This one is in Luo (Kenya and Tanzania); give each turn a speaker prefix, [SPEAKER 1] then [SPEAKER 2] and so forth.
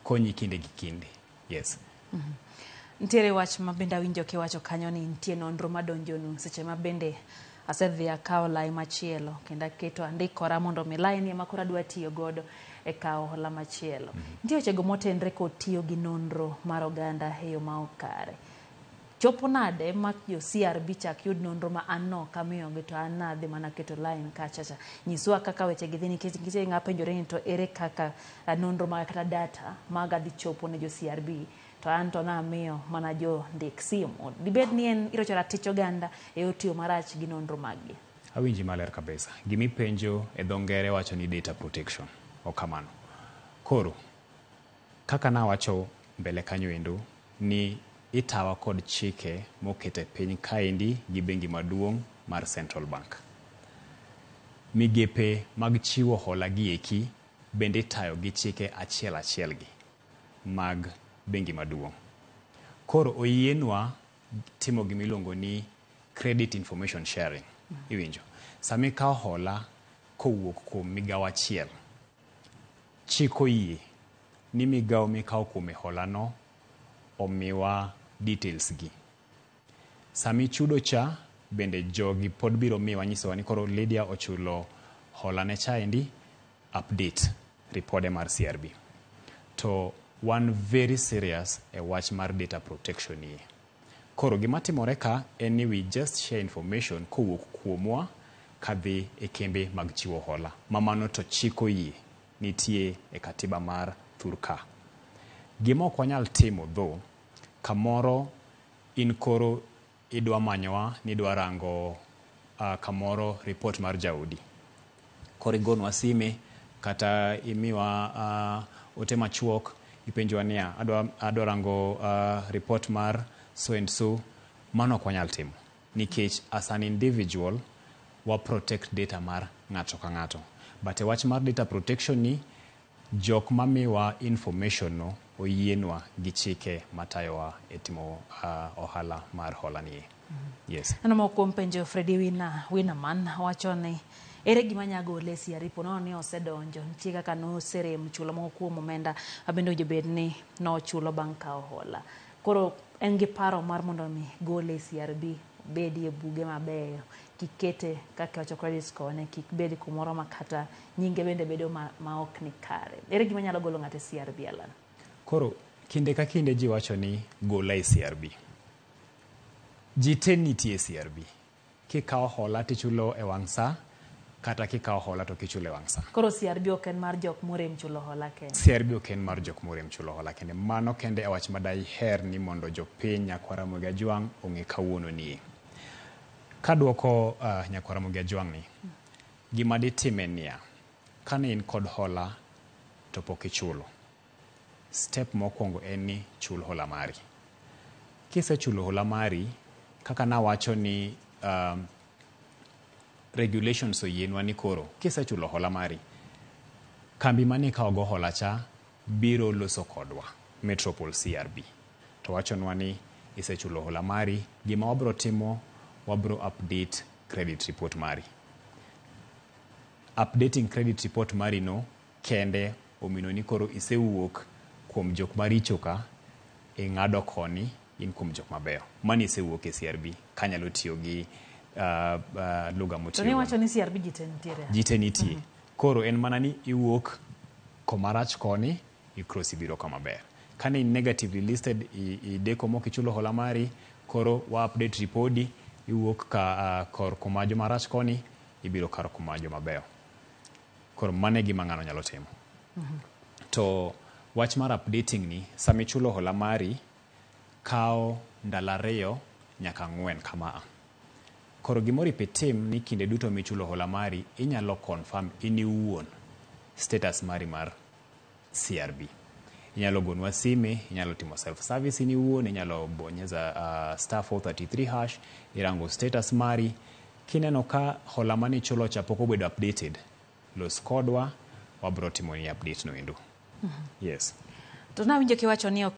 [SPEAKER 1] Konyi kinde gi kinde. Yes.
[SPEAKER 2] Nitiere wach ma bende awinjo kiwacho kanyo ni nitie nonro madonjonu seche ma bende asedhi akawo lai machielo kendo aketo andikora mondo mi laini ema koro adwa tiyo godo e kawo hola machielo. Nitie wechego motenre kod tiyo gi nonro mar oganda e yo ma ok kare. Chopo nade ma jo CRB chak yud nonro ma an no ok amiyogi to an nadhi mana keto line kachacha. Nyiswa kaka weche gi dhi nikech nitie ng'a penjore ni to ere kaka nonro maga kata data maga dhi chopo ne jo CRB to an to namiyo mana jo ndik simu. Dibed ni en irocho ratich oganda e yor tiyo marach gi nonro mag gi.
[SPEAKER 1] Awinji maler kabisa. Gimipenjo e dho ngere wacho ni data protection. Ok kamano. Koro, kaka nawacho mbele kanyo endo ni itawa kod chike moket e piny kaendi gi bengi maduong' mar Central Bank. Migepe mag chiwo hola gi eki bende itayo gi chike achiel achiel gi mag bengi maduong'. Koro oyienwa timo gimiluongo ni credit information sharing. Iwinjo? Sama ikawo hola kowuok kuom migawo achiel, chik oyie ni migawo mikawo kuome hola no omiwa details gi. Sami chudo cha bende jogi pod biro miwa nyisowa ni koro Lydia ochulo hola ne chaendi, update ripode mar CRB. To wan very serious e wach mar data protection nie. Koro gima timore ka en ni we just share information kowuok kuomwa kadhi e kembe mag chiwo hola. Ma mano to chik oyie nitie e katiba mar thur ka. Gima ok wanyal timo though, kamoro in koro idwa manyowa ni idwa rango kamoro report mar jaodi. Koro igonwa sime kata imiwa ote machuok ipenjowa niya adwa rango report mar so and so, mano ok wanyal timo nikech as an individual wa protect data mar ng'ato ka ng'ato. But e wach mar data protection ni, jok mamiwa information no oyienwa gi chike matayowa e timo ohala mar hola ni. Yes.
[SPEAKER 2] Aneno moko kuom penjo. Freddy Wina, Winaman wacho ni ere gima nya gole e CRB po nono ni osedonjo, nitie kaka noserem chulo moko kuom omenda mabende owinjo bed ni nochulo bang' kawo hola. Koro en gi paro mar mondo mi gole e CRB obedi e buge mabeyo, kik kete kaka iwacho credit score ne kik bed kumoro ma kata nyinge bende bedo ma ok ni kare. Ere gima nyalo golo ng'ato e CRB, Alan?
[SPEAKER 1] Koro kinde ka kinde ji wacho ni gola e CRB. Ji te nitie e CRB. Kikawo hola tichulo e wang' sa, kata kikawo hola to kichulo e wang' sa.
[SPEAKER 2] Koro CRB ok en mar jok morem chulo hola kende?
[SPEAKER 1] CRB ok en mar jok morem chulo hola kende. Mano kende e wach madaher ni mondo jopiny Nyakwar Ramogi Ajwang' ong'e kawuono nie. Kaduoko Nyakwar Ramogi Ajwang' ni, gima ditim en niya, kane in kod hola to pok ichulo, step mokwongo en ni chul hola mari. Kisechulo hola mari, kaka nawacho ni regulations oyienwa ni koro kisechulo hola mari, kambi mane ikawo go hola cha biro loso kodwa, Metropol CRB. To wachonwa ni isechulo hola mari, gima wabro timo, wabro update credit report mari. Updating credit report mari no kende omino ni koro isewuok kuom jok maricho ka ing'ado koni in kuom jok mabeyo. Mani isewuok e CRB kanyalo tiyo gi lugha
[SPEAKER 2] To
[SPEAKER 1] motiyo.
[SPEAKER 2] niwacho ni CRB ji te nitiere.
[SPEAKER 1] Ji te nitie. Koro en mana ni iwuok komarach koni, i-cross ibiro kama ber. Kane in negatively listed, ideko mok ichulo hola mari, koro wa update ripodi, iwuok ka kor kuma joma rach koni, ibiro kar kuma joma beyo. Koro mano e gima ng'ano nyalo timo. To wach mar updating ni, sama ichulo hola mari, kawo ndalo 2 nyaka 4 kama. Koro gimoro itim ni kinde duto michulo hola mari, inyalo confirm in iwuon status mari mar CRB. Inyalo gonwa sime, inyalo timo self service in iwuon, inyalo bonyeza *433#, irango status mari. Kineno ka hola manichulo cha pok obedo updated, los kodwa, wabro timoni update no endo. Yes.
[SPEAKER 2] To nawinjo kiwacho ni ok